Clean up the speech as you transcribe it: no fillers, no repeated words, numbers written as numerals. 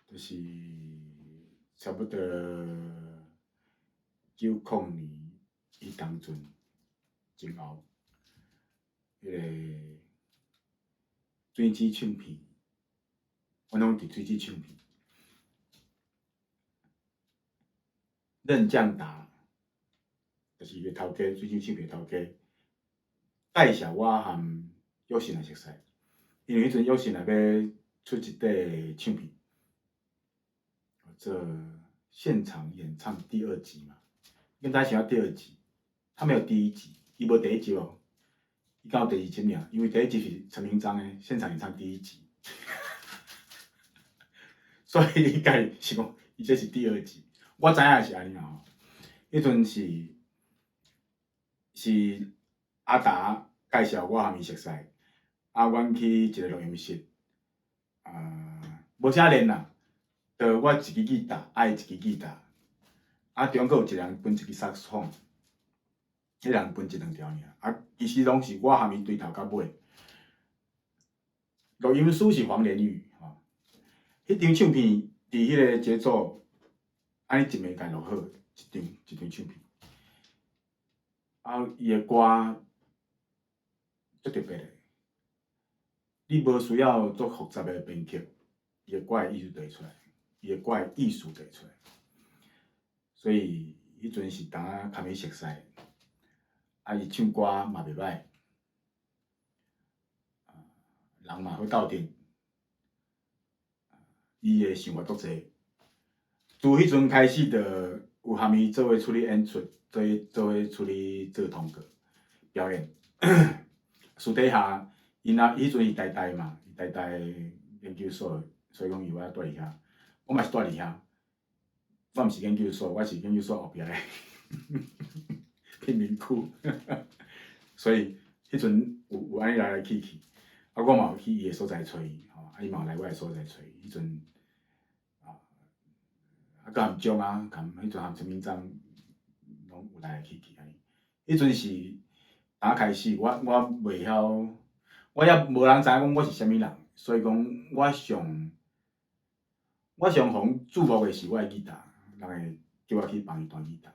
就是差不多90年彼當陣前後，彼个水姊唱片，阮攏佇水姊唱片，任將達，就是伊个頭家，水姊唱片頭家，介紹我和約信來熟似，因為彼陣約信來欲出一塊唱片，做現場演唱第二輯嘛，應該想要第二輯，他沒有第一輯，伊無第一輯哦，伊敢有第二輯爾，因為第一輯是陳明章的現場演唱第一輯，所以應該是講伊這是第二輯，我知影是按呢吼，彼陣是阿達介紹我和伊熟似，啊，阮去一个錄音室，啊，無啥練啦，就我一支吉他，啊伊一支吉他，啊中間有一個人分一支薩克斯風，彼人分一兩條爾，啊，其實攏是我和伊對頭到尾。錄音師是黃連玉，吼，彼張唱片佇彼个節奏，按呢一暝共錄好，一張一張唱片。啊，伊的歌足特別的，你無需要足複雜的編曲，伊的歌的意思就會出來，伊的歌的意思就會出來。所以彼陣是當仔共伊熟似，啊，伊唱歌嘛袂䆀，人嘛好鬥陣，伊的想法足濟。自彼陣開始，就有和伊做伙出去演出，做伙出去做通告表演。私底下，𪜶若彼陣是台大嘛，台大研究所，所以講伊有愛蹛佇遐，我嘛是蹛佇遐。我毋是研究所，我是研究所後壁的貧民區，所以彼陣有按呢來來去去，啊，我嘛有去伊的所在揣伊，吼，啊，伊嘛有來我的所在揣伊。彼陣啊，啊，閣含鐘啊，含彼陣含陳明章攏有來來去去按呢。彼陣是打開始，我袂曉，我也無人知影講我是啥物人，所以講我上予人注目的是我的吉他，人會叫我去幫伊彈吉他。